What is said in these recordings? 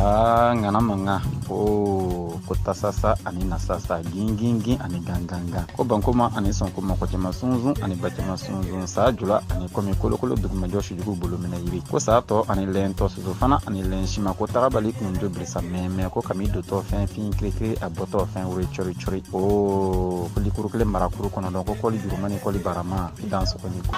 Aa, ŋana mankan ko ko tasasa ani nasasa, gingingin ani gangangan, ko bankoma ani sɔnkoma, ko cɛma sunsun ani bacɛma sunsun, saa jula ani kɔmi, kolokolo dugumajɔ, sujugu bolo minɛ yiri, ko saa tɔ ani lɛntɔ, soso fana ani lɛn sima, ko tagabali kunjo bilisa mɛmɛ, ko kami dotɔ fɛn fin kirikiri, a bɔtɔ fɛn wuri cɔri cɔri, o ko likuru kelen marakuru kɔnɔntɔn, ko kɔli juruma ni kɔli barama i dan sɔgɔ ni ko.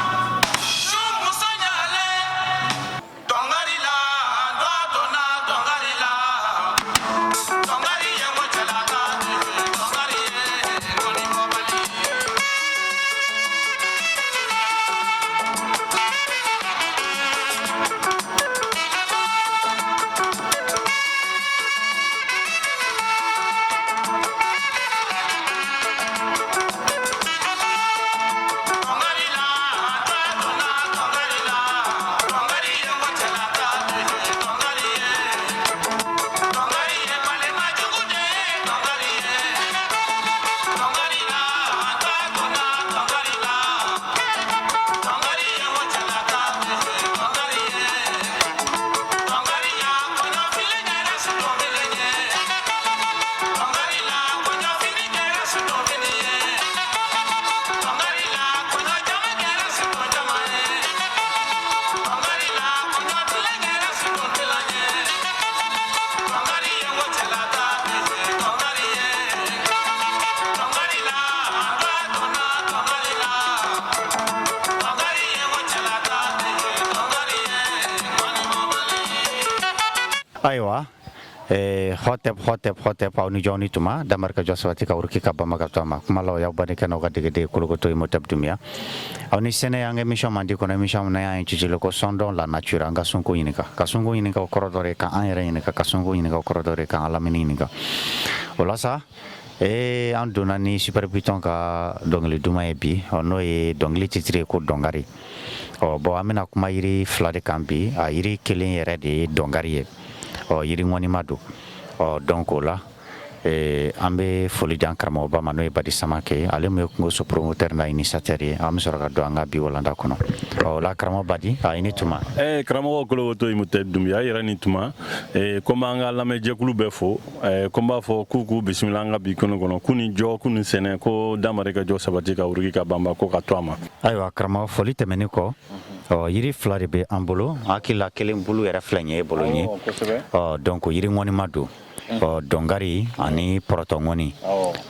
Ayiwa, hotep hotep hotep, aw ni jɔn ni tuma damarika jɔ sabati ka wuruki ka bama ka to a ma kumalaw y'aw badenkɛ n'aw ka degeden Kolokoto Imhotep Dunbiya. Aw ni sɛnɛ an ka émission mandi kɔnɔ, émission min y'an intitulé ko Sondons la nature. An ka sunko ɲininka, ka sunko ɲininka, o kɔrɔ dɔ de ka an yɛrɛ ɲininka, ka sunko ɲininka, o kɔrɔ dɔ de k'an lamini ɲininka. O la sa, an donna ni Super Biton ka dɔnkili duman ye bi, n'o ye dɔnkili titre ye ko Dɔngari. Ɔ bon, an bɛna kuma yiri fila de kan bi. A yiri kelen yɛrɛ de ye dɔngari ye, ɔ yiri ŋɔnima don. Ɔ donc o la, an bɛ foli di an karamɔgɔba ma, n'o ye Badi Samakɛ, ale min ye kungoso promoteur n'a initiateur ye. An bɛ sɔrɔ ka don an ka bi walanda kɔnɔ. Ɔ o la, karamɔgɔ Badi, a i ni tuma. Karamɔgɔ Kolokoto Imhotep Dunbiya, i yɛrɛ ni tuma. Ko n b'an ka lamɛnjɛkulu bɛɛ fo, ko n b'a fɔ k'u k'u bisimila an ka bi kɛnɛ kɔnɔ, k'u ni jɔ, k'u ni sɛnɛ, ko damari ka jɔ sabati ka wuruki ka banba, ko ka to a ma. Ayiwa karamɔgɔ, foli tɛmɛnen kɔ, ɔ yiri fila de bɛ an bolo. N hakili la kelen bulu yɛrɛ filɛ nin ye e bolo nin ye. Ɔ donc yiri ŋɔnima don, ɔ dɔngari ani pɔrɔtɔ ŋɔni.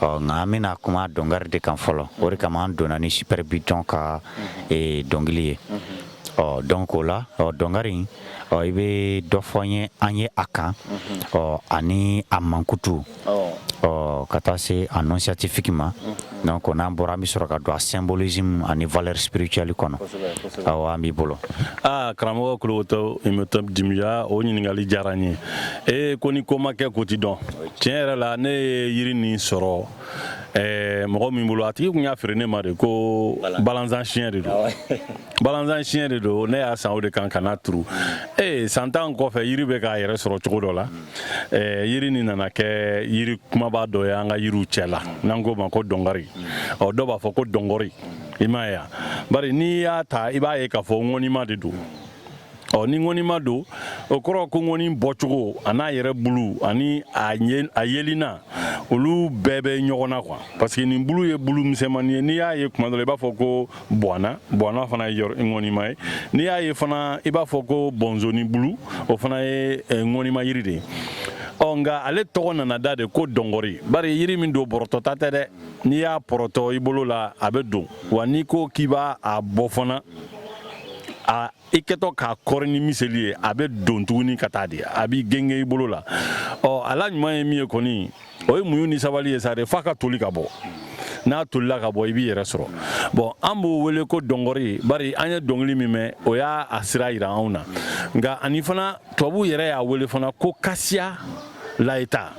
Ɔ nka an bɛna kuma dɔngari de kan fɔlɔ, o de kama an donna ni Super Biton ka dɔnkili ye. Ɔ donc o la, ɔ dɔngari, ɔ i bɛ dɔ fɔ n ye an ye a kan, ɔ ani a mankutu, ɔ ka taa se a nom scientifique ma. Donc n'an bɔra, an bɛ sɔrɔ ka don a symbolisme ani valeur spirituelle kɔnɔ. Awɔ, an b'i bolo. Aa, karamɔgɔ Kolokoto Imhotep Dunbiya, o ɲininkali diyara n ye. Ko ni ko ma kɛ, ko ti dɔn. Tiɲɛ yɛrɛ la, ne ye yiri nin sɔrɔ mɔgɔ min bolo, a tigi kun y'a feere ne ma de ko balanzan siɲɛ de don, balanzan siɲɛ de don. Ne y'a san o de kan ka n'a turu. San 10 kɔfɛ, yiri bɛ k'a yɛrɛ sɔrɔ cogo dɔ la. Yiri nin nana kɛ yiri kumaba dɔ ye an ka yiriw cɛ la, n'an k'o ma ko dɔngari. Ɔ dɔw b'a fɔ ko dɔngɔri, i m'a ye wa? Bari n'i y'a ta, i b'a ye k'a fɔ ŋɔnima de don. Ɔ ni ŋɔnima don, o kɔrɔ ko ŋɔni bɔcogo a n'a yɛrɛ bulu ani a yelina, olu bɛɛ bɛ ɲɔgɔn na quoi, parce que nin bulu ye bulu misɛnmanin ye. N'i y'a ye tuma dɔ la, i b'a fɔ ko buwana, buwana fana ye ŋɔnima ye. N'i y'a ye fana, i b'a fɔ ko bɔnzoni bulu, o fana ye ŋɔnima yiri de ye. Ɔ nka ale tɔgɔ nana da de ko dɔngɔri, bari yiri min don, bɔrɔtɔta tɛ dɛ. N'i y'a pɔrɔtɔ i bolo la, a bɛ don wa. N'i ko k'i b'a a bɔ fana, a i kɛtɔ k'a kɔri ni miseli ye, a bɛ don tuguni ka taa de, a b'i genge i bolo la. Ɔ a la ɲuman ye min ye kɔni, o ye muɲu ni sabali ye sa de, f'a ka toli ka bɔ. N'a tolila ka bɔ, i b'i yɛrɛ sɔrɔ. Bon, an b'o wele ko dɔngɔri, bari an ye dɔnkili min mɛn, o y'a a sira yira anw na. Nka ani fana, tubabuw yɛrɛ y'a wele fana ko Acacia laeta,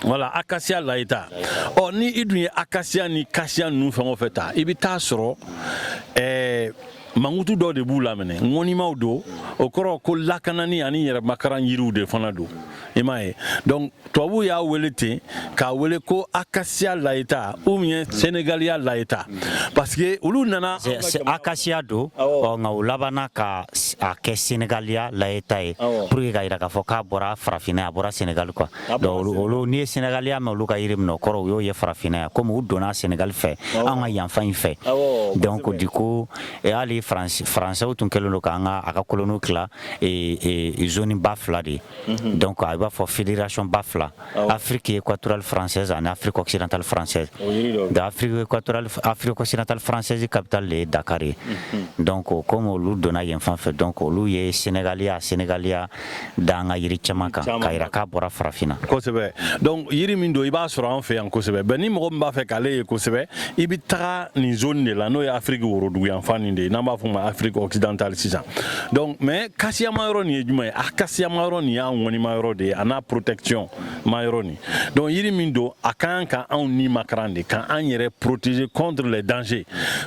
voilà, Acacia laeta. Ɔ ni i dun ye acacia ni cassia ninnu fɛn o fɛn ta, i bɛ taa sɔrɔ mankutu dɔ de b'u laminɛ, ŋɔnimaw don. O kɔrɔ ko lakanani ani yɛrɛmakaran yiriw de fana don, i m'a ye. Donc tubabuw y'a wele ten, k'a wele ko acacia laeta ou bien Senegalia laeta, parce que olu nana Acacia don, nka u labanna ka a kɛ Senegalia laeta ye pour que ka yira k'a fɔ k'a bɔra farafinna, a bɔra Senegal quoi. Donc olu, n'i ye Senegalia mɛn olu ka yiri min na, o kɔrɔ u y'o ye farafinna yan, komi u donna Senegal fɛ, an ka yanfan in fɛ. Donc du coup, hali Faransɛw tun kɛlen don k'an ka a ka colonie tila zone ba fila de ye. Donc a b'a fɔ fédération ba fila, Afrique équatoriale française ani Afrique occidentale française. Donc Afrique équatoriale, Afrique occidentale française capitale de ye Dakar ye. Donc comme olu donna yen fan fɛ, donc olu ye Senegalia da an ka yiri caman kan k'a yira k'a bɔra farafinna. Kosɛbɛ. Donc yiri min don, i b'a sɔrɔ an fɛ yan kosɛbɛ. Bɛn ni mɔgɔ min b'a fɛ k'ale ye kosɛbɛ, i bɛ taga nin zone de la, n'o ye Afrique woroduguyanfan nin de ye, n'an b'a fɔ o ma Afrique occidentale sisan. Donc mais kasiyama yɔrɔ nin ye jumɛn ye? A kasiyama yɔrɔ nin y'a ŋɔnima yɔrɔ de ye, a n'a protection ma yɔrɔ nin. Donc yiri min don, a ka kan ka anw ni makaran de, ka an yɛrɛ protéger contre les dangers,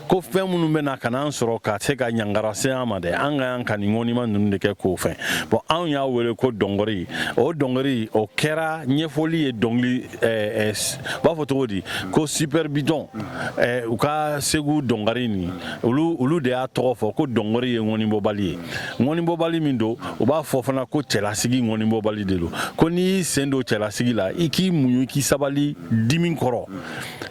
ko fɛn minnu bɛ na ka n'an sɔrɔ ka se ka ɲangara se an ma dɛ, an ka kan ka nin ŋɔnima ninnu de kɛ k'o fɛn. Bon, anw y'a wele ko dɔngɔri. O dɔngɔri, o kɛra ɲɛfɔli ye dɔnkili, u b'a fɔ cogo di, ko Super Biton, u ka Segu dɔngari nin, olu de y'a tɔgɔ fɔ ko dɔngɔri ye ŋɔnibɔbali ye. Ŋɔnibɔbali min don, u b'a fɔ fana ko cɛlasigi ŋɔnibɔbali de don, ko n'i y'i sen don cɛlasigi la, i k'i muɲu, k'i sabali dimi kɔrɔ,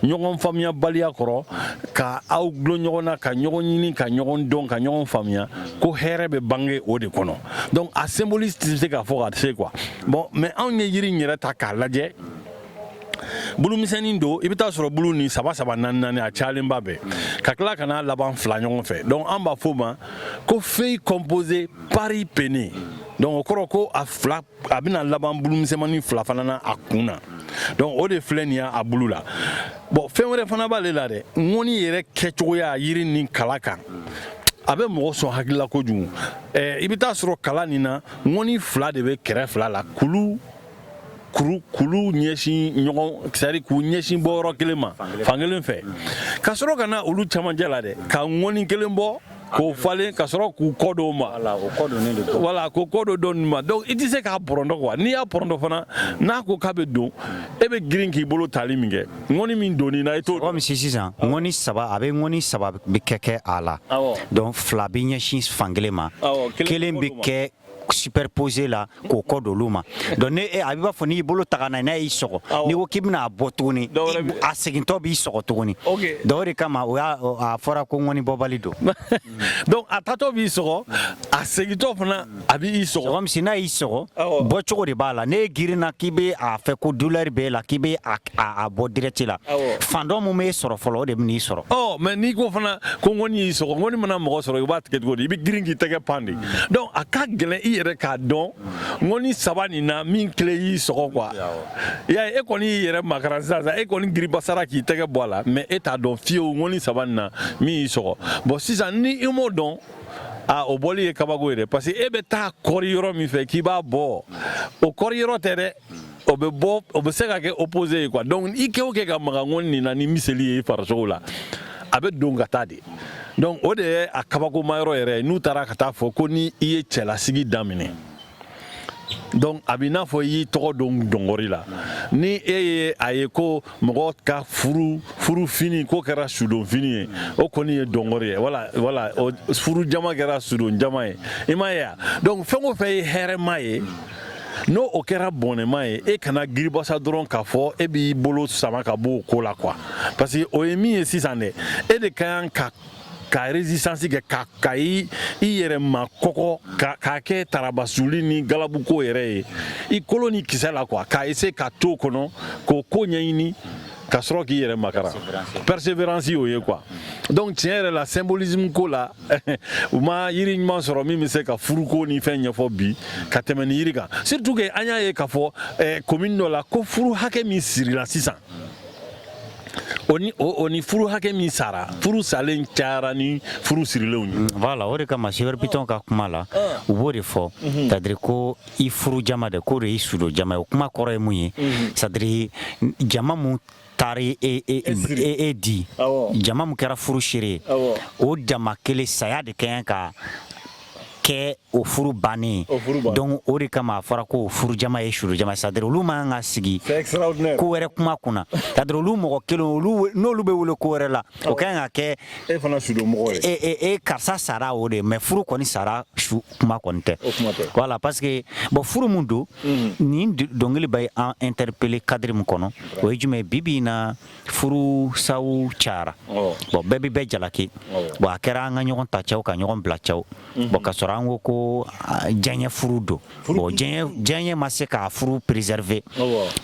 ɲɔgɔn faamuyabaliya kɔrɔ, ka aw gulon ɲɔgɔn na, ka ɲɔgɔn ɲini, ka ɲɔgɔn dɔn, ka ɲɔgɔn faamuya, ko hɛrɛ bɛ bange o de kɔnɔ. Donc a symbolise tɛ se k'a fɔ ka se quoi. Bon, mais anw ye yiri in yɛrɛ ta k'a lajɛ, bulumisɛnnin don. I bɛ taa sɔrɔ bulu ni saba saba, naani naani, a cayalenba bɛɛ, ka tila ka n'a laban fila ɲɔgɔn fɛ. Donc an b'a fɔ o ma ko feuille composée paripennée. Donc o kɔrɔ ko a fila, a bɛna laban bulumisɛnmanin fila fana na a kun na. Donc o de filɛ nin ye a bulu la. Bon, fɛn wɛrɛ fana b'ale la dɛ. Ŋɔni yɛrɛ kɛcogoya yiri ni kala kan, a bɛ mɔgɔ sɔn hakili la kojugu. I bɛ taa sɔrɔ kala nin na, ŋɔni fila de bɛ kɛrɛ fila la, kulu kuru kulu ɲɛsin ɲɔgɔn, c'est à dire k'u ɲɛsin bɔyɔrɔ kelen ma, fankelen fɛ, ka sɔrɔ ka na olu camancɛ la dɛ, ka ŋɔni kelen bɔ k'o falen, ka sɔrɔ k'u kɔ don o ma. Voilà, k'o kɔ don dɔ ninnu ma. Donc i tɛ se k'a pɔrɔntɔ quoi. N'i y'a pɔrɔntɔ fana, n'a ko k'a bɛ don, e bɛ girin k'i bolo tali min kɛ, ŋɔni min donn'i na, i t'o. Comme si sisan ŋɔni saba, a bɛ ŋɔni saba bɛ kɛ a la. Donc fila bɛ ɲɛsin fankelen ma, kelen bɛ kɛ superposé la k'o kɔ don olu ma. Donc ne a b'a fɔ n'i y'i bolo ta ka na, n'a y'i sɔgɔ, n'i ko k'i bɛna a bɔ tuguni, a segintɔ b'i sɔgɔ tuguni. Donc o de kama o y'a a fɔra ko ŋɔni bɔbali don. Donc a tatɔ b'i sɔgɔ, a segintɔ fana a b'i sɔgɔ. Comme si n'a y'i sɔgɔ, bɔcogo de b'a la. N'e girinna k'i bɛ a fɛ ko douleur b'e la, k'i bɛ a bɔ direct la, fan dɔ mun b'e sɔrɔ fɔlɔ, o de bɛ n'i sɔrɔ. Ɔ, mais n'i ko fana ko ŋɔni y'i sɔgɔ, ŋɔni mana mɔgɔ sɔrɔ, i b'a tigɛ cogo di? I bɛ girin k'i tɛgɛ pan de. Donc a ka gɛlɛn i yɛrɛ k'a dɔn ŋɔni saba nin na, min kelen y'i sɔgɔ quoi. I y'a ye, e kɔni y'i yɛrɛ makaran sisan sa, e kɔni giribasara k'i tɛgɛ bɔ a la, mais e t'a dɔn fiyewu ŋɔni saba nin na min y'i sɔgɔ. Bon, sisan ni i m'o dɔn, a o bɔli ye kabako ye dɛ, parce que e bɛ taa kɔri yɔrɔ min fɛ k'i b'a bɔ, o kɔri yɔrɔ tɛ dɛ, o bɛ bɔ, o bɛ se ka kɛ opposé ye quoi. Donc i kɛ o kɛ ka maga ŋɔni nin na ni miseli ye i farisogo la, a bɛ don ka taa de. Donc o de ye a kabakoma yɔrɔ yɛrɛ ye. N'u taara ka taa fɔ ko ni i ye cɛlasigi daminɛ, donc a b'i n'a fɔ i y'i tɔgɔ don dɔngɔri la. Ni e ye a ye ko mɔgɔ ka furu fini ko kɛra sudon fini ye, o kɔni ye dɔngɔri ye. Voilà, o furu jama kɛra sudon jama ye, i m'a ye wa? Donc fɛn o fɛn ye hɛrɛma ye, n'o o kɛra bɔnɛma ye, e kana giribasa dɔrɔn k'a fɔ e b'i bolo sama ka bɔ o ko la quoi, parce que o ye min ye sisan dɛ, e de ka kan ka résistance kɛ, ka i yɛrɛ ma kɔkɔ, k'a kɛ tarabasuli ni galabuko yɛrɛ ye i kolo ni kisɛ la quoi, k'a essayer ka to o kɔnɔ, k'o ko ɲɛɲini, ka sɔrɔ k'i yɛrɛ makara. Persévérance y'o ye quoi. Donc tiɲɛ yɛrɛ la, symbolisme ko la, u ma yiri ɲuman sɔrɔ min bɛ se ka furuko ni fɛn ɲɛfɔ bi ka tɛmɛ ni yiri kan, surtout que an y'a ye k'a fɔ commune dɔ la ko furu hakɛ min sirila sisan, o ni furu hakɛ min sara, furu salen cayara ni furu sirilenw ye. Voilà, o de kama Super Biton ka kuma la, u b'o de fɔ, c'est à dire ko i furu jama de, k'o de y'i sudo jama ye. O kuma kɔrɔ ye mun ye? C'est à dire jama mun taara e di, jama mun kɛra furu seere ye, o jama kelen saya de kɛ ka kɛ o furu bannen. Donc o de kama a fɔra ko furu jama ye suru jama, c'est à dire olu man kan ka sigi ko wɛrɛ kuma kunna, c'est à dire olu mɔgɔ kelen, olu n'olu bɛ wele ko wɛrɛ la, o ka kan ka kɛ e fana sudonmɔgɔ ye, e karisa sara o de, mais furu kɔni sara su kuma kɔni tɛ. Voilà, parce que bon, furu mun don, nin dɔnkili bɛ an interpeller cadre min kɔnɔ, o ye jumɛn ye? Bi bi in na, furu saw cayara. Bon, bɛɛ bɛ bɛɛ jalaki. Bon, a kɛra an ka ɲɔgɔn ta cɛw ka ɲɔgɔn bila cɛw. Bon, ka sɔrɔ an ko ko diɲɛ furu don. Bon, diɲɛ ma se k'a furu préserver.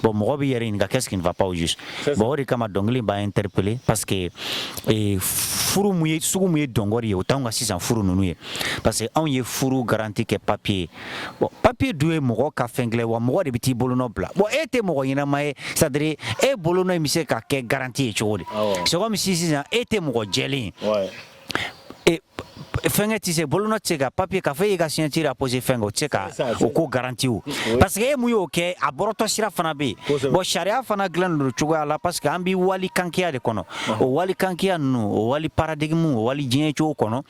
Bon, mɔgɔ b'i yɛrɛ ɲininka: qu'est-ce qui ne va pas au juste? Bon, o de kama dɔnkili b'a interpeller, parce que furu mun ye, sugu mun ye dɔngɔri ye, o t'anw ka sisan furu ninnu ye, parce que anw ye furu garantie kɛ papier ye. Bon, papier dun ye mɔgɔ ka fɛn kelen wa, mɔgɔ de bɛ t'i bolonɔ bila. Bon, e tɛ mɔgɔ ɲɛnama ye, c'est à dire e bolonɔ in bɛ se ka kɛ garantie ye cogo di? C'est comme si sisan e tɛ mɔgɔ jɛlen ye, fɛnkɛ tɛ se, bolonɔ tɛ se ka papier k'a fɔ e y'i ka signature apposer fɛn kan, o tɛ se ka o ko garantie o, parce que e mun y'o kɛ, a bɔrɔtɔ sira fana bɛ yen. Bon, sariya fana dilannen don cogoya la, parce que an bɛ wali kankiya de kɔnɔ. O wali kankiya ninnu, o wali paradigme, o wali diɲɛ cogo kɔnɔ,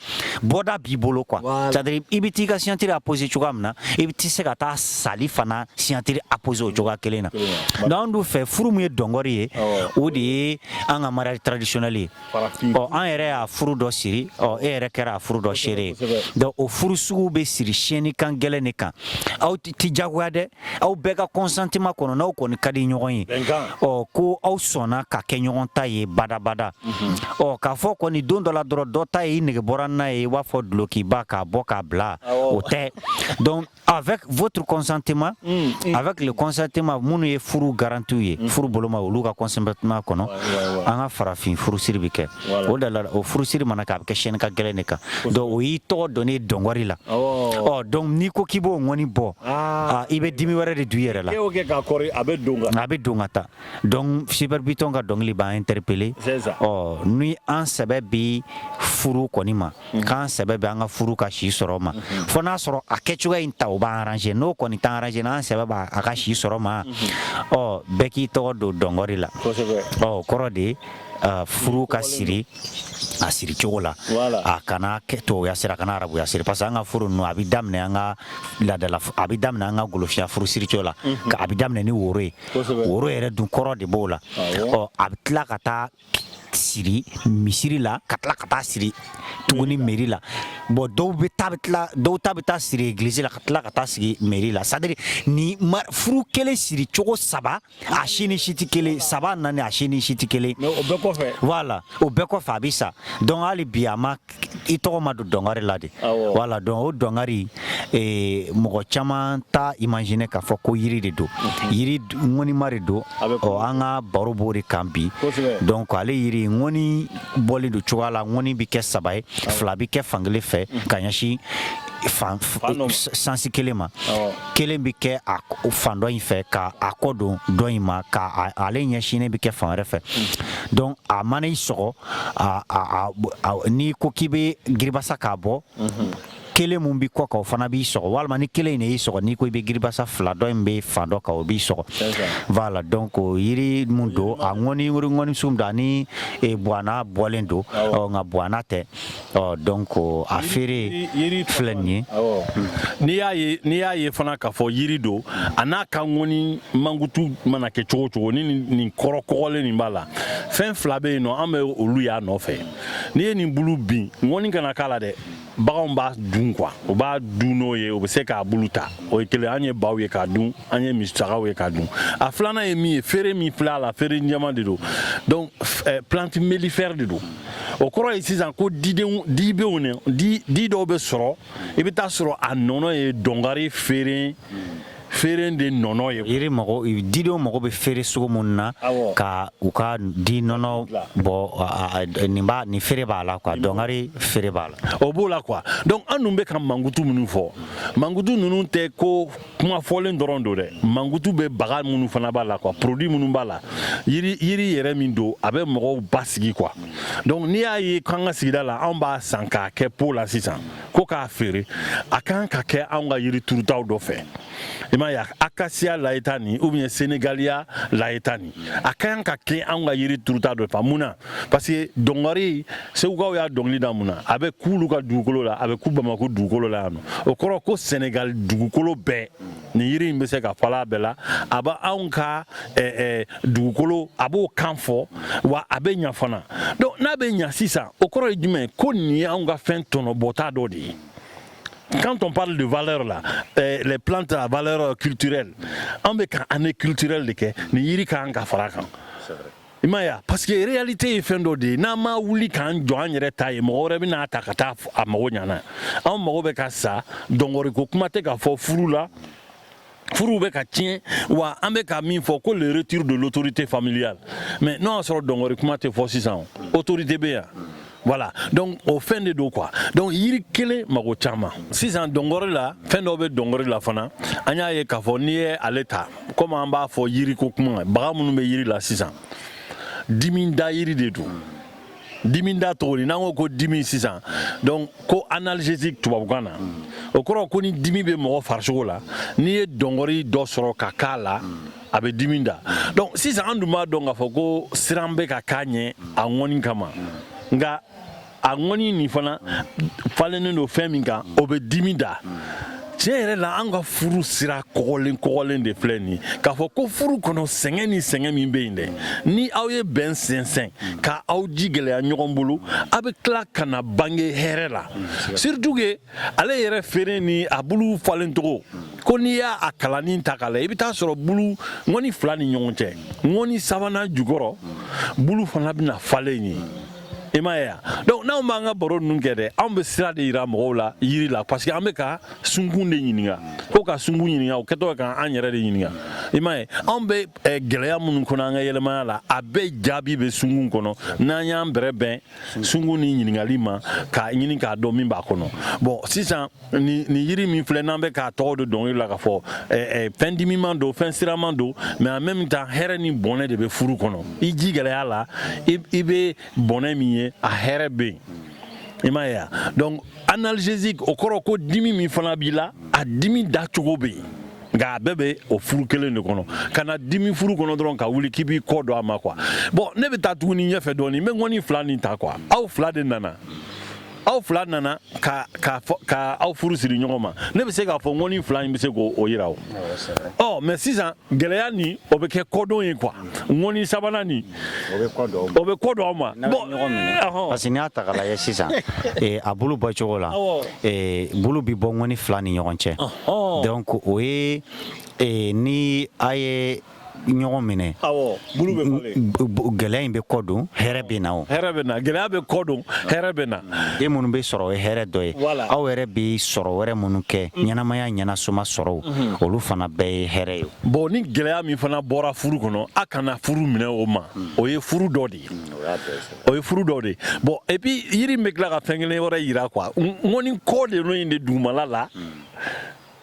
bɔda b'i bolo quoi. C'est à dire i bɛ t'i ka signature apposer cogoya min na, i bɛ se ka taa sali fana signature apposer o cogoya kelen na. Donc an dun fɛ, furu mun ye dɔngɔri ye, o de ye an ka mariage traditionnel ye. Ɔ, an yɛrɛ y'a furu dɔ siri, ɔ, e yɛrɛ kɛra a furu dɔ seere ye. Donc o furu sugu bɛ siri siyɛnni kan gɛlɛn de kan. Aw ti jagoya dɛ, aw bɛɛ ka consentement kɔnɔ, n'aw kɔni ka di ɲɔgɔn ye, ɔ, ko aw sɔnna ka kɛ ɲɔgɔn ta ye badabada. Ɔ, k'a fɔ kɔni don dɔ la dɔrɔn, dɔ ta ye i nege bɔra n'a ye, i b'a fɔ dulokiba k'a bɔ k'a bila, o tɛ. Donc avec votre consentement, avec le consentement minnu ye furu garantie ye, furu boloma, olu ka consentement kɔnɔ, an ka farafin furusiri bɛ kɛ. O de la, o furusiri mana kɛ, a bɛ kɛ siyɛnni ka gɛlɛn de kan. Donc o y'i tɔgɔ donnen dɔngɔri la. Ɔ, donc n'i ko k'i b'o ŋɔni bɔ, i bɛ dimi wɛrɛ de don i yɛrɛ la. E y'o kɛ k'a kɔri, a bɛ don ka A bɛ don ka taa. Donc Super Biton ka dɔnkili b'an interpeller. Ɔ, ni an sɛbɛ bi furu kɔni ma, k'an sɛbɛ bɛ an ka furu ka si sɔrɔ ma, fo n'a sɔrɔ a kɛcogoya in ta, o b'an arranger. N'o kɔni t'an arranger, n'an sɛbɛ b'a a ka si sɔrɔ ma, ɔ, bɛɛ k'i tɔgɔ don dɔngɔri la. Ɔ, o kɔrɔ de, furu ka siri a siri cogo la, a kana kɛ tubabuya siri, a kana arabuya siri, parce que an ka furu ninnu, a bɛ daminɛ an ka laadala, a bɛ daminɛ an ka golofiya furu siri cogo la, a bɛ daminɛ ni woro ye. Woro yɛrɛ dun kɔrɔ de b'o la. Ɔ, a bɛ tila ka taa siri misiri la, ka tila ka taa siri tuguni mairie la. Bon, dɔw bɛ taa, bɛ tila, dɔw ta bɛ taa siri église la, ka tila ka taa sigi mairie la. C'est à dire ni furu kelen siri cogo saba, a si ni si tɛ kelen, saba naani, a si ni si tɛ kelen. Mais o bɛɛ kɔfɛ. Voilà, o bɛɛ kɔfɛ, a bɛ sa. Donc hali bi, a ma i tɔgɔ ma don dɔngari la de. Voilà, donc o dɔngari, mɔgɔ caman t'a imaginer k'a fɔ ko yiri de don, yiri ŋɔnima de don. Ɔ, an ka baro b'o de kan bi. Donc ale yiri ŋɔni bɔlen don cogoya la, ŋɔni bɛ kɛ saba ye, fila bɛ kɛ fankelen fɛ ka ɲɛsin fan sens kelen ma, kelen bɛ kɛ a fan dɔ in fɛ ka a kɔ don dɔ in ma, ka ale ɲɛsinnen bɛ kɛ fan wɛrɛ fɛ. Donc a mana i sɔgɔ, n'i ko k'i bɛ giribasa k'a bɔ, kelen mun bi kɔ kan, o fana b'i sɔgɔ, walima ni kelen in de y'i sɔgɔ, n'i ko i bɛ giribasa, fila dɔ in bɛ fan dɔ kan, o b'i sɔgɔ. Voilà, donc o yiri mun don, a ŋɔni ŋɔni sun don, ani buwana bɔlen don, ɔ, nka buwana tɛ. Ɔ, donc a feere filɛ nin ye. N'i y'a ye fana k'a fɔ yiri don, a n'a ka ŋɔni mankutu mana kɛ cogo o cogo, ni nin kɔrɔ kɔgɔlen nin b'a la, fɛn fila bɛ yen nɔ, an bɛ olu y'a nɔfɛ. N'i ye nin bulu bin, ŋɔni kana k'a la dɛ, baganw b'a dun quoi, u b'a dun n'o ye, u bɛ se k'a bulu ta. O ye kelen, an ye baw ye k'a dun, an ye misisagaw ye k'a dun. A filanan ye min ye, feere min filɛ a la, feere jɛman de don. Donc plante mellifère de don. O kɔrɔ ye sisan ko didenw dibenw ne di di dɔw bɛ sɔrɔ, i bɛ taa sɔrɔ a nɔnɔ ye dɔngari feere feere de nɔnɔ ye. Yiri mago, didenw mago bɛ feere sugu mun na ka u ka di nɔnɔ bɔ, nin b'a nin feere b'a la quoi, dɔngari feere b'a la. O b'o la quoi. Donc an dun bɛ ka mankutu minnu fɔ, mankutu ninnu tɛ ko kuma fɔlen dɔrɔn don dɛ. Mankutu bɛ baga minnu fana b'a la quoi, produit minnu b'a la, yiri yiri yɛrɛ min don, a bɛ mɔgɔw basigi quoi. Donc n'i y'a ye k'an ka sigida la, anw b'a san k'a kɛ pot la sisan ko k'a feere, a kan ka kɛ anw ka yiri turutaw dɔ fɛ. I m'a ye, acacia laeta nin ou bien Senegalia laeta nin, a ka kan ka kɛ anw ka yiri turuta dɔ fa. Mun na? Parce que dɔngɔri, Segukaw y'a dɔnkili da mun na? A bɛ k'olu ka dugukolo la, a bɛ ku Bamako dugukolo la yan nɔ. O kɔrɔ ko Senegal dugukolo bɛɛ, nin yiri in bɛ se ka falen a bɛɛ la. A bɛ anw ka dugukolo, a b'o kan fɔ, wa a bɛ ɲa fana. Donc n'a bɛ ɲa sisan, o kɔrɔ ye jumɛn? Ko nin ye anw ka fɛn tɔnɔbɔta dɔ de ye. Quand on parle de valeur là, les plantes à valeur culturelle, an bɛ ka année culturelle de kɛ, nin yiri ka kan ka fara a kan. I m'a ye, parce que réalité ye fɛn dɔ de ye. N'an ma wuli k'an jɔ an yɛrɛ ta ye, mɔgɔ wɛrɛ bɛna ta ka taa a mago ɲana. Anw mago bɛ ka sa. Dɔngɔriko kuma tɛ ka fɔ furu la, furuw bɛ ka tiɲɛ wa. An bɛ ka min fɔ ko le retour de l'autorité familiale, mais n'o y'a sɔrɔ dɔngɔri kuma tɛ fɔ sisan, autorité bɛ yan. Voilà, donc o fɛn de don quoi. Donc yiri kelen mago caman. Sisan dɔngɔri la, fɛn dɔw bɛ dɔngɔri la fana. An y'a ye k'a fɔ n'i ye ale ta, komi an b'a fɔ yiriko kuma, baga minnu bɛ yiri la sisan, dimi da yiri de don. Dimi da cogo di? N'an ko ko dimi sisan, donc ko analgésique tubabukan na, o kɔrɔ ko ni dimi bɛ mɔgɔ farisogo la, n'i ye dɔngɔri dɔ sɔrɔ ka k'a la, a bɛ dimi da. Donc sisan an dun b'a dɔn k'a fɔ ko siran bɛ ka k'a ɲɛ a ŋɔni kama, nka a ŋɔni nin fana falennen don fɛn min kan, o bɛ dimi da. Tiɲɛ yɛrɛ la, an ka furu sira kɔgɔlen kɔgɔlen de filɛ nin ye, k'a fɔ ko furu kɔnɔ, sɛgɛn ni sɛgɛn min bɛ yen dɛ, ni aw ye bɛn sɛnsɛn ka aw ji gɛlɛya ɲɔgɔn bolo, aw bɛ tila ka na bange hɛrɛ la. Surtout que ale yɛrɛ feere ni a bulu falen cogo, ko n'i y'a a kalannin ta k'a lajɛ, i bɛ taa sɔrɔ bulu ŋɔni fila ni ɲɔgɔn cɛ, ŋɔni sabanan jukɔrɔ, bulu fana bɛna falen yen. I m'a ye wa? Donc n'anw b'an ka baro ninnu kɛ dɛ, anw bɛ sira de yira mɔgɔw la yiri la, parce que an bɛ ka sunkun de ɲininka, ko ka sunkun ɲininka, o kɛtɔ k'an yɛrɛ de ɲininka. I m'a ye, anw bɛ gɛlɛya minnu kɔnɔ an ka yɛlɛmaya la, a bɛɛ jaabi bɛ sunkun kɔnɔ, n'an y'an bɛrɛ bɛn sunkun ni ɲininkali ma, k'a ɲini k'a dɔn min b'a kɔnɔ. Bon, sisan nin yiri min filɛ, n'an bɛ k'a tɔgɔ don dɔnkili la k'a fɔ fɛn dimiman don, fɛn siraman don, mais en même temps hɛrɛ ni bɔnɛ de bɛ furu kɔnɔ. I ji gɛlɛya la, i bɛ bɔnɛ min ye, a hɛrɛ bɛ yen. I m'a ye wa? Donc analgésique, o kɔrɔ ko dimi min fana b'i la, a dimi dacogo bɛ yen, nka a bɛɛ bɛ o furu kelen de kɔnɔ. Ka na dimi furu kɔnɔ dɔrɔn, ka wuli k'i b'i kɔ don a ma quoi. Bon, ne bɛ taa tuguni ɲɛfɛ dɔɔni, n bɛ ŋɔni fila nin ta quoi. Aw fila de nana, aw fila nana ka aw furu siri ɲɔgɔn ma. Ne bɛ se k'a fɔ ŋɔni fila in bɛ se k'o yira o. Ɔ, mais sisan gɛlɛya nin, o bɛ kɛ kɔdon ye quoi. Ŋɔni sabanan nin, o bɛ kɔ don o bɛ kɔ don aw ma. Bon, parce que n'i y'a ta k'a lajɛ sisan, a bulu bɔcogo la, bulu bɛ bɔ ŋɔni fila ni ɲɔgɔn cɛ. Donc o ye ni a ye ɲɔgɔn minɛ, awɔ, bulu bɛ falen, gɛlɛya in bɛ kɔ don, hɛrɛ bɛ na. O hɛrɛ bɛ na, gɛlɛya bɛ kɔ don, hɛrɛ bɛ na. Den minnu bɛ sɔrɔ, o ye hɛrɛ dɔ ye. Aw yɛrɛ bɛ sɔrɔ wɛrɛ minnu kɛ, ɲɛnamaya ɲɛnasoma sɔrɔw, olu fana bɛɛ ye hɛrɛ ye. Bon, ni gɛlɛya min fana bɔra furu kɔnɔ, a kana furu minɛ o ma, o ye furu dɔ de ye, o ye furu dɔ de ye. Bon, et puis yiri in bɛ tila ka fɛn kelen wɛrɛ yira quoi. Ŋɔni kɔ de n'o in de dugumala la,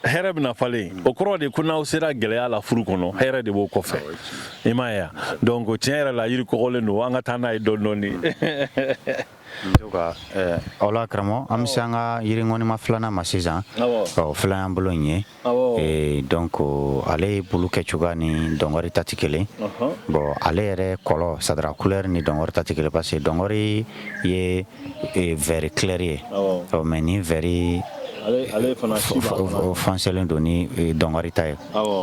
hɛrɛ bɛna falen. O kɔrɔ de ko n'aw sera gɛlɛya la furu kɔnɔ, hɛrɛ de b'o kɔfɛ. I m'a ye wa? Donc tiɲɛ yɛrɛ la, yiri kɔgɔlen don, an ka taa n'a ye dɔɔni dɔɔni. En tout cas, aw la karamɔgɔ, an bɛ se an ka yiri ŋɔnima filanan ma sisan. Ɔ, filan y'an bolo nin ye. Donc ale bulu kɛcogoya ni dɔngɔri ta tɛ kelen. Bon, ale yɛrɛ kɔlɔ, c'est à dire couleur ni dɔngɔri ta tɛ kelen, parce que dɔngɔri ye vert clair ye, ɔ, mais ni vert foncélen don ni dɔngɔri ta ye.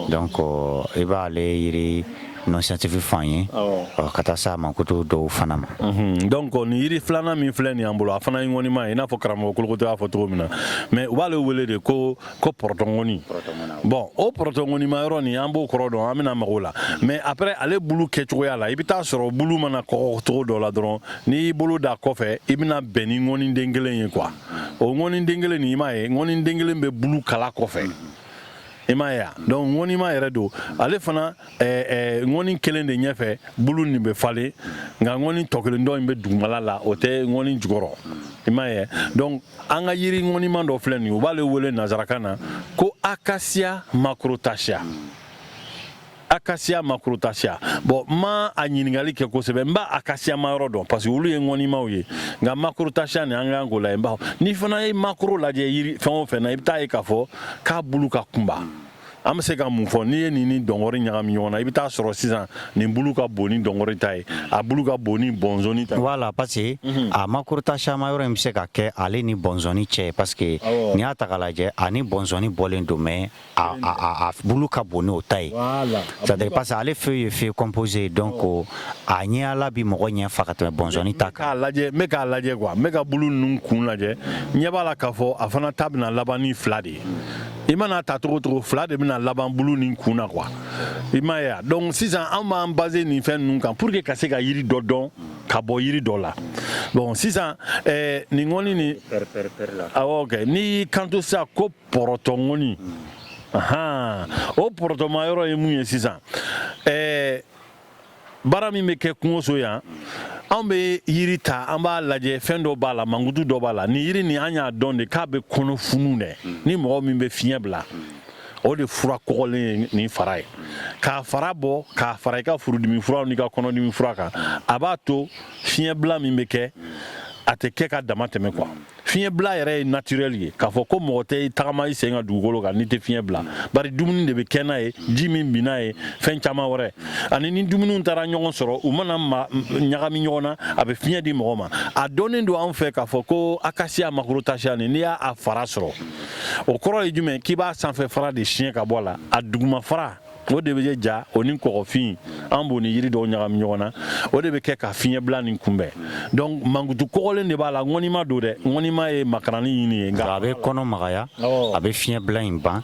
Donc i b'ale yiri nom scientifique fɔ an ye, ka taa s'a mankutu dɔw fana ma. Donc nin yiri filanan min filɛ nin y'an bolo, a fana ye ŋɔnima ye, i n'a fɔ karamɔgɔ Kolokoto y'a fɔ cogo min na, mais u b'ale wele de ko pɔrɔtɔŋɔni. Bon, o pɔrɔtɔŋɔnima yɔrɔ nin, an b'o kɔrɔ dɔn, an bɛna mago la. Mais après, ale bulu kɛcogoya la, i bɛ taa sɔrɔ bulu mana kɔgɔ cogo dɔ la dɔrɔn, n'i y'i bolo da kɔfɛ, i bɛna bɛn ni ŋɔniden kelen ye quoi. O ŋɔniden kelen nin, i m'a ye, ŋɔniden kelen bɛ bulu kala kɔfɛ. I m'a ye wa? Donc ŋɔnima yɛrɛ don. Ale fana ŋɔni kelen de ɲɛfɛ, bulu nin bɛ falen, nka ŋɔni tɔ kelen dɔ in bɛ dugumala la, o tɛ ŋɔni jukɔrɔ. I m'a ye? Donc an ka yiri ŋɔniman dɔ filɛ nin ye, u b'ale wele nanzarakan na ko Acacia macrostachya, Acacia macrostachya. Bon, n ma a ɲininkali kɛ kosɛbɛ, n b'a acacia ma yɔrɔ dɔn, parce que olu ye ŋɔnimaw ye, nka macrostachya nin, an kan k'o lajɛ. Bawo n'i fana ye macro lajɛ yiri fɛn o fɛn na, i bɛ taa ye k'a fɔ k'a bulu ka kunba. An bɛ se ka mun fɔ? N'i ye nin ni dɔngɔri ɲagami ɲɔgɔn na, i bɛ taa sɔrɔ sisan nin bulu ka bon ni dɔngɔri ta ye, a bulu ka bon ni bɔnzɔni ta ye. Voilà, parce que a macrotacea ma yɔrɔ in bɛ se ka kɛ ale ni bɔnzɔni cɛ, parce que n'i y'a ta k'a lajɛ, ani bɔnzɔni bɔlen don, mais a bulu ka bon n'o ta ye. C'est à dire, parce que ale feuille ye feuille composée, donc a ɲɛyala bi mɔgɔ ɲɛ fa ka tɛmɛ bɔnzɔni ta kan. K'a lajɛ, n bɛ k'a lajɛ quoi, n bɛ ka bulu ninnu kun lajɛ, ɲɛ b'a la k'a fɔ a fana ta bɛna laban ni fila de ye. I mana ta cogo cogo, fila de bɛna laban bulu nin kun na quoi, i m'a ye wa? Donc sisan, an b'an baser nin fɛn ninnu kan pour que ka se ka yiri dɔ dɔn ka bɔ yiri dɔ la. Bon, sisan nin ŋɔni nin, awɔ kɛ, n'i y'i kanto sisan ko pɔrɔtɔ ŋɔni, o pɔrɔtɔma yɔrɔ ye mun ye sisan? Baara min bɛ kɛ kungoso yan, anw bɛ yiri ta, an b'a lajɛ, fɛn dɔ b'a la, mankutu dɔ b'a la. Nin yiri nin, an y'a dɔn de k'a bɛ kɔnɔ funu dɛ. Ni mɔgɔ min bɛ fiɲɛ bila, o de fura kɔgɔlen ye nin fara ye. K'a fara bɔ k'a fara i ka furudimi furaw n'i ka kɔnɔdimi fura kan, a b'a to fiɲɛbila min bɛ kɛ, a tɛ kɛ ka dama tɛmɛ quoi. Fiɲɛbila yɛrɛ ye naturel ye, k'a fɔ ko mɔgɔ tɛ tagama i sen ka dugukolo kan n'i tɛ fiɲɛ bila, bari dumuni de bɛ kɛ n'a ye, ji min bin n'a ye, fɛn caman wɛrɛ. Ani ni dumuniw taara ɲɔgɔn sɔrɔ, u mana ɲagami ɲɔgɔn na, a bɛ fiɲɛ di mɔgɔ ma. A dɔnnen don anw fɛ k'a fɔ ko acacia macrotacea nin, n'i y'a fara sɔrɔ, o kɔrɔ ye jumɛn? K'i b'a sanfɛ fara de siɲɛ ka bɔ a la, a duguma fara, o de bɛ ja, o ni kɔgɔfin, an b'o ni yiri dɔw ɲagami ɲɔgɔn na, o de bɛ kɛ ka fiɲɛbila nin kunbɛn. Donc mankutu kɔgɔlen de b'a la, ŋɔnima don dɛ, ŋɔnima ye makarani ɲini ye. Nka a bɛ kɔnɔ magaya, a bɛ fiɲɛbila in ban.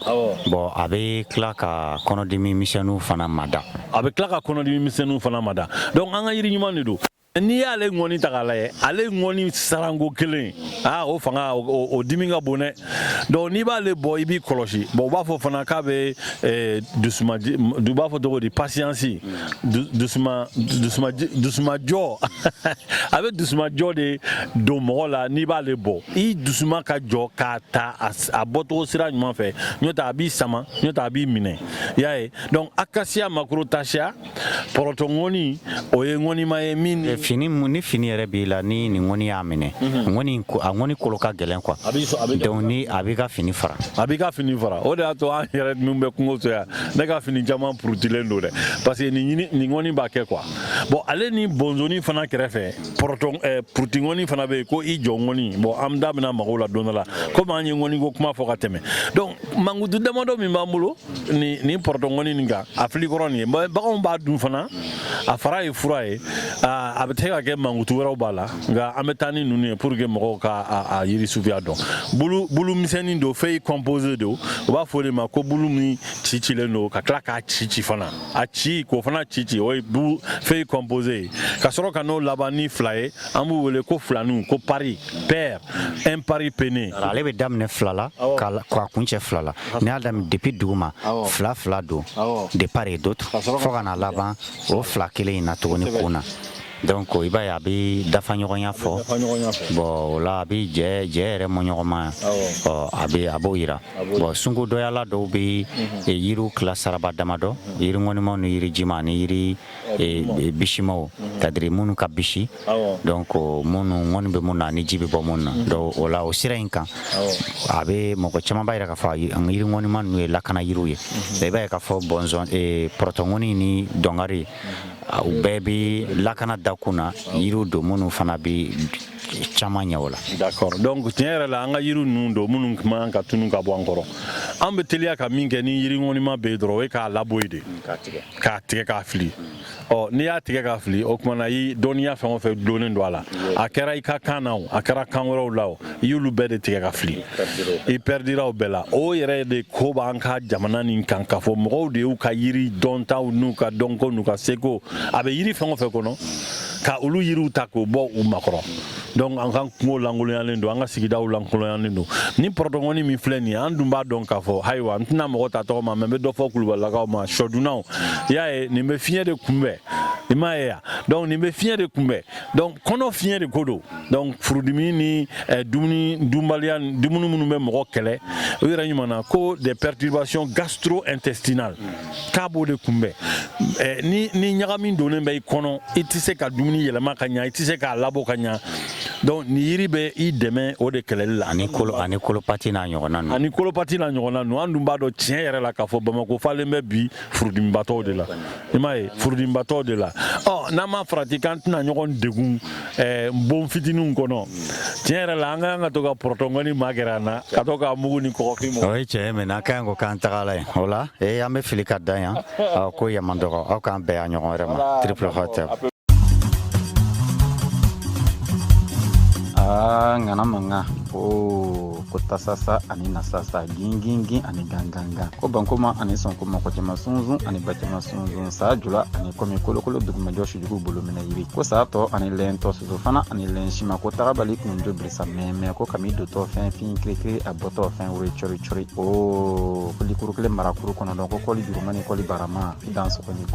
Bon, a bɛ tila ka kɔnɔdimi misɛnninw fana mada. A bɛ tila ka kɔnɔdimi misɛnninw fana mada. Donc an ka yiri ɲuman de don. N'i y'ale ŋɔni ta k'a lajɛ, ale ŋɔni saranko kelen, aa, o fanga, o dimi ka bon dɛ. Donc n'i b'ale bɔ, i b'i kɔlɔsi. Bon, u b'a fɔ fana k'a bɛ dusuma, u b'a fɔ cogo di, patience, dusuma dusuma dusumajɔ, a bɛ dusumajɔ de don mɔgɔ la. N'i b'ale bɔ, i dusuma ka jɔ k'a ta a bɔcogo sira ɲuman fɛ, n'o tɛ a b'i sama, n'o tɛ a b'i minɛ, i y'a ye. Donc acacia macrotacea, pɔrɔtɔ ŋɔni, o ye ŋɔnima ye min Fini, ni fini yɛrɛ b'i la, ni nin ŋɔni y'a minɛ, ŋɔni, a ŋɔni kolo ka gɛlɛn quoi. Donc ni a b'i ka fini fara. A b'i ka fini fara. O de y'a to an yɛrɛ min bɛ kungo so yan, ne ka fini caman purutilen don dɛ, parce que nin nin ŋɔni b'a kɛ quoi. Bon, ale ni bonzoni fana kɛrɛfɛ, pɔrɔtɔ puruti ŋɔni fana bɛ yen ko i jɔ ŋɔni. Bon, an da bɛna mago la don dɔ la, komi an ye ŋɔni ko kuma fɔ ka tɛmɛ. Donc mankutu damadɔ min b'an bolo nin pɔrɔtɔ ŋɔni nin kan, a filikɔrɔ nin ye, baganw b'a dun fana, a fara ye fura ye, a bɛ se ka kɛ mankutu wɛrɛw b'a la. Nka an bɛ taa ni ninnu ye pour que mɔgɔw ka a yiri suguya dɔn. Bulu misɛnnin don, feuille composée don. U b'a fɔ o de ma ko bulu min ci cilen don ka tila k'a ci ci fana, a ci k'o fana ci ci, o ye bulu feuille composée ye. Ka sɔrɔ ka n'o laban ni fila ye, an b'u wele ko filaninw, ko pari, paire, imparipennées. Ale bɛ daminɛ fila la k'a kuncɛ fila la. N'i y'a daminɛ depuis duguma, fila fila don de part et d'autre, fo ka na laban o fila kelen in na tuguni kun na. Donc i b'a ye, a bɛ dafa ɲɔgɔnya fɔ. Bon, o la a bɛ jɛ jɛ yɛrɛ mɔ ɲɔgɔnma. Ɔ, a bɛ a b'o yira. Bon, sunko dɔyala dɔw bɛ yiriw tila saraba damadɔ: yiri ŋɔnimaw ni yiri jima ani yiri bisimaw, c'est à dire minnu ka bisi, donc minnu ŋɔni bɛ mun na ani ji bɛ bɔ mun na. Donc o la, o sira in kan, a bɛ mɔgɔ caman b'a yira k'a fɔ yiri ŋɔnima ninnu ye lakana yiriw ye. I b'a ye k'a fɔ bɔnzɔn, pɔrɔtɔ ni dɔngari, u bɛɛ bɛ lakana dakun na. Yiriw don minnu fana bɛ caman ɲɛ o la. D'accord. Donc tiɲɛ yɛrɛ la, an ka yiri ninnu don minnu man ka tunu ka bɔ an kɔrɔ. An bɛ teliya ka min kɛ ni yiri ŋɔnima bɛ yen dɔrɔn, o ye k'a labɔ yen de, k'a tigɛ k'a fili. Ɔ, n'i y'a tigɛ k'a fili, o tuma na i dɔnniya fɛn o fɛn donnen don a la, a kɛra i ka kan na o, a kɛra kan wɛrɛw la o, i y'olu bɛɛ de tigɛ ka fili, i pɛridira o bɛɛ la. O yɛrɛ de ko b'an ka jamana nin kan, k'a fɔ mɔgɔw de y'u ka yiri dɔntaw n'u ka dɔnko n'u ka seko, a bɛ yiri fɛn o fɛn kɔnɔ, ka olu yiriw ta k'o bɔ u makɔrɔ. Donc an ka kungo lankolonyalen don, an ka sigidaw lankolonyalen don. Ni pɔrɔtɔŋɔni min filɛ nin ye, an dun b'a dɔn k'a fɔ, ayiwa, n tɛna mɔgɔ ta tɔgɔ ma, mais n bɛ dɔ fɔ kulubalilakaw ma, sɔdunnaw, i y'a ye, nin bɛ fiɲɛ de kunbɛn, i m'a ye ya? Donc nin bɛ fiɲɛ de kunbɛn, donc kɔnɔ fiɲɛ de ko don. Donc furudimi ni dumuni dunbaliya, dumuni minnu bɛ mɔgɔ kɛlɛ, o yɛrɛ ɲuman na ko des perturbations gastro-intestinales, k'a b'o de kunbɛn. Ni ɲagami donnen bɛ i kɔnɔ, i tɛ se ka dumuni yɛlɛma ka ɲa, i tɛ se k'a labɔ ka ɲa. Donc nin yiri bɛ i dɛmɛ o de kɛlɛli la. Ani kolo, ani kolopati n'a ɲɔgɔnna ninnu. Ani kolopati n'a ɲɔgɔnna ninnu. An dun b'a dɔn tiɲɛ yɛrɛ la k'a fɔ Bamakɔ falen bɛ bi furudimibatɔw de la. I m'a ye, furudimibatɔw de la. Ɔ, n'an ma farati k'an tɛna ɲɔgɔn degun bon fitininw kɔnɔ, tiɲɛ yɛrɛ la, an ka kan ka to ka pɔrɔtɔngɔni magɛrɛ an na, ka to k'a mugu ni kɔgɔfin mɔ. O ye tiɲɛ ye. Mɛ n'an ka ɲi ko k'an tagala yen o la, ee, an bɛ fili ka dan yan. Aw ko yaman dɔgɔ, aw k'an bɛn a ɲɔgɔn wɛrɛ ma. Triple Hotep. Aa, ŋana mankan o ko tasasa ani nasasa, gingingin ani gangangan, ko bankoma ani sɔnkoma, kɔcɛma sunsun ani bacɛma sunsun, saa jula ani kɔmi kolokolo dugumajɔ sujugu bolo minɛ yiri, ko saa tɔ ani lɛntɔ, soso fana ani lɛn sima, ko tagabali kunjo birisa mɛmɛ, ko kami dotɔ fɛn fin kirikiri, a bɔtɔ fɛn wuri cɔri cɔri, o ko likuru kelen marakuru kɔnɔdɔn, ko kɔli juruma ni kɔli barama, i dan sɔgɔ ni.